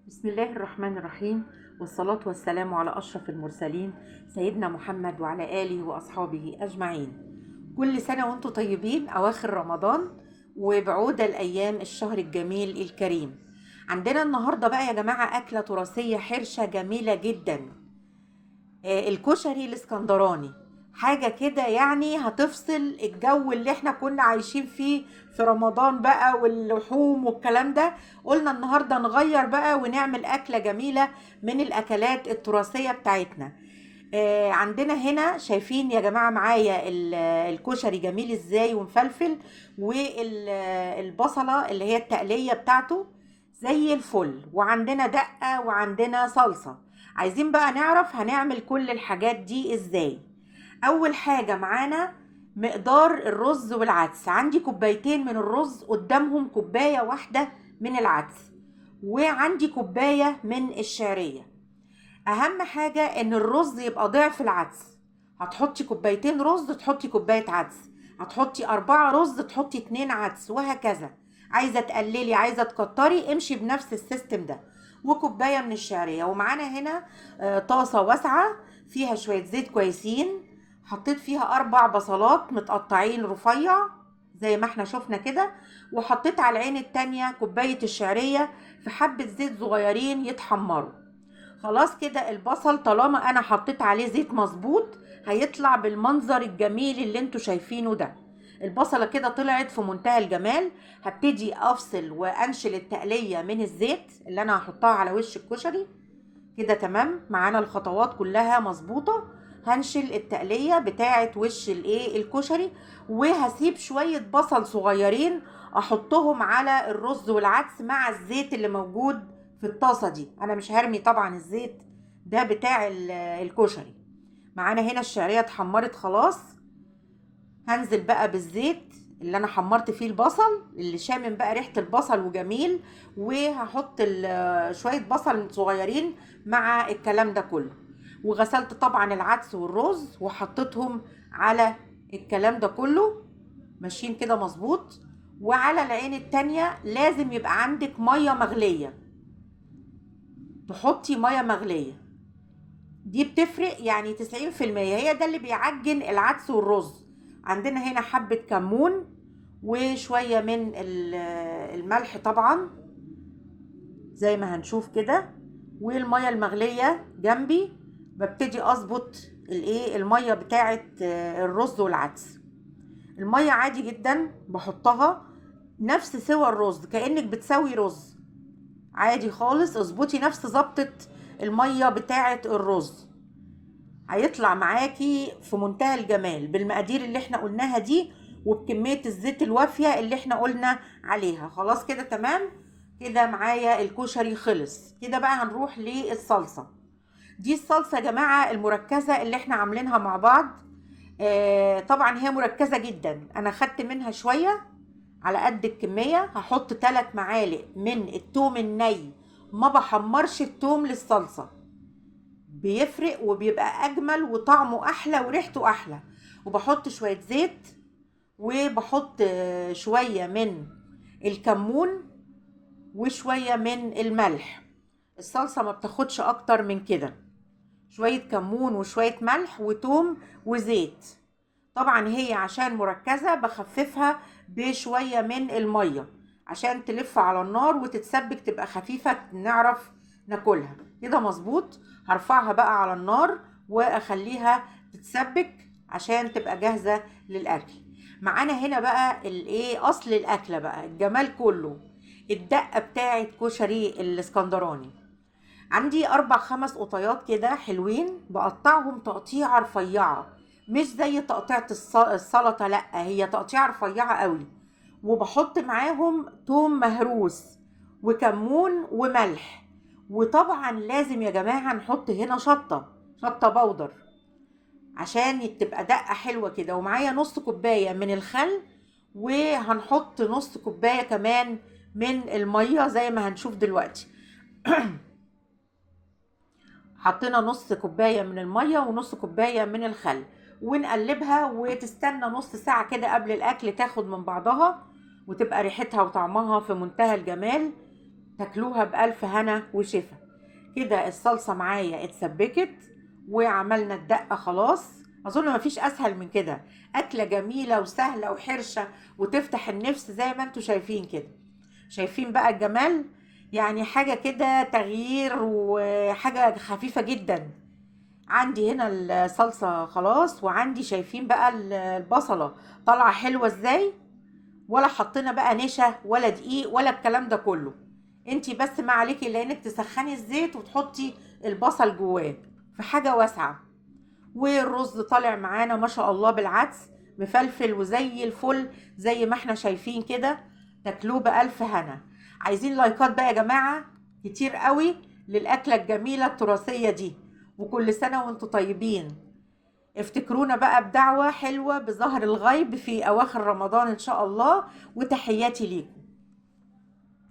بسم الله الرحمن الرحيم، والصلاة والسلام على أشرف المرسلين سيدنا محمد وعلى آله وأصحابه أجمعين. كل سنة وانتم طيبين، أواخر رمضان وبعودة الأيام الشهر الجميل الكريم. عندنا النهاردة بقى يا جماعة أكلة تراثية حرشة جميلة جدا، الكشري الاسكندراني. حاجة كده يعني هتفصل الجو اللي احنا كنا عايشين فيه في رمضان بقى واللحوم والكلام ده. قلنا النهاردة نغير بقى ونعمل أكلة جميلة من الأكلات التراثية بتاعتنا. عندنا هنا شايفين يا جماعة معايا الكشري جميل ازاي ومفلفل، والبصلة اللي هي التقلية بتاعته زي الفل، وعندنا دقة وعندنا صلصة. عايزين بقى نعرف هنعمل كل الحاجات دي ازاي. اول حاجة معانا مقدار الرز والعدس. عندي كوبايتين من الرز، قدامهم كوباية واحدة من العدس، وعندي كوباية من الشعرية. اهم حاجة ان الرز يبقى ضعف العدس. هتحطي كوبايتين رز تحطي كوباية عدس، هتحطي 4 رز تحطي 2 عدس، وهكذا. عايزة تقللي عايزة تكتري امشي بنفس ال system ده. وكوباية من الشعرية. ومعانا هنا طاسة واسعة فيها شوية زيت كويسين، حطيت فيها 4 بصلات متقطعين رفيع زي ما احنا شفنا كده، وحطيت على العين التانية كوباية الشعرية في حبة زيت صغيرين يتحمروا. خلاص كده البصل طالما انا حطيت عليه زيت مظبوط هيطلع بالمنظر الجميل اللي انتوا شايفينه ده. البصلة كده طلعت في منتهى الجمال. هبتدي افصل وانشل التقلية من الزيت اللي انا هحطها على وش الكشري كده. تمام، معانا الخطوات كلها مظبوطة. هنشل التقلية بتاعة وش الكشري، وهسيب شوية بصل صغيرين احطهم على الرز والعدس مع الزيت اللي موجود في الطاسة دي. انا مش هرمي طبعا الزيت ده بتاع الكشري. معانا هنا الشعرية اتحمرت خلاص. هنزل بقى بالزيت اللي انا حمرت فيه البصل اللي شامم بقى ريحة البصل وجميل، وهحط شوية بصل صغيرين مع الكلام ده كله. وغسلت طبعا العدس والرز وحطيتهم على الكلام ده كله، ماشيين كده مظبوط. وعلى العين التانية لازم يبقى عندك مية مغلية، تحطي مية مغلية، دي بتفرق يعني 90%، هي ده اللي بيعجن العدس والرز. عندنا هنا حبة كمون وشوية من الملح طبعا زي ما هنشوف كده، والمية المغلية جنبي. ببتدي اظبط المية بتاعة الرز والعدس. المية عادي جدا بحطها نفس سوى الرز، كأنك بتسوي رز عادي خالص. اظبطي نفس ظبطة المية بتاعة الرز، هيطلع معاكي في منتهى الجمال بالمقادير اللي احنا قلناها دي وبكمية الزيت الوافية اللي احنا قلنا عليها. خلاص كده تمام كده معايا الكشري خلص. كده بقى هنروح للصلصة. دي الصلصة يا جماعة المركزة اللي احنا عاملينها مع بعض. طبعا هي مركزة جدا، انا خدت منها شوية على قد الكمية. هحط 3 معالق من التوم الني، ما بحمرش التوم للصلصة، بيفرق وبيبقى اجمل وطعمه احلى وريحته احلى. وبحط شوية زيت، وبحط شوية من الكمون وشوية من الملح. الصلصة ما بتاخدش اكتر من كده، شوية كمون وشوية ملح وتوم وزيت. طبعا هي عشان مركزة بخففها بشوية من المية عشان تلف على النار وتتسبك تبقى خفيفة نعرف ناكلها كده مظبوط. هرفعها بقى على النار واخليها تتسبك عشان تبقى جاهزة للاكل. معانا هنا بقى اصل الاكلة بقى، الجمال كله، الدقة بتاعت كشري الاسكندراني. عندي 4-5 قطيات كده حلوين، بقطعهم تقطيعة رفيعة، مش زي تقطيعة السلطة، لأ هي تقطيعة رفيعة قوي. وبحط معاهم توم مهروس وكمون وملح. وطبعا لازم يا جماعة نحط هنا شطة بودر عشان تبقى دقة حلوة كده. ومعايا نص كوباية من الخل، وهنحط نص كوباية كمان من المية زي ما هنشوف دلوقتي. حطينا نص كوباية من المية ونص كوباية من الخل، ونقلبها وتستنى نص ساعة كده قبل الأكل تاخد من بعضها وتبقى ريحتها وطعمها في منتهى الجمال. تاكلوها بألف هنا وشفا. كده الصلصة معايا اتسبكت وعملنا الدقة خلاص. أظن مفيش أسهل من كده، أكلة جميلة وسهلة وحرشة وتفتح النفس زي ما انتوا شايفين كده. شايفين بقى الجمال؟ يعني حاجة كده تغيير وحاجة خفيفة جدا. عندي هنا الصلصة خلاص، وعندي شايفين بقى البصلة طالعة حلوة ازاي، ولا حطينا بقى نشا ولا دقيق ولا الكلام ده كله. انتي بس ما عليكي الا انك تسخني الزيت وتحطي البصل جواه في حاجة واسعة. والرز طالع معانا ما شاء الله بالعدس مفلفل وزي الفل زي ما احنا شايفين كده. تاكلوه بألف هنا. عايزين لايكات بقى يا جماعة كتير قوي للأكلة الجميلة التراثية دي، وكل سنة وانتوا طيبين. افتكرونا بقى بدعوة حلوة بظهر الغيب في أواخر رمضان إن شاء الله، وتحياتي ليكم.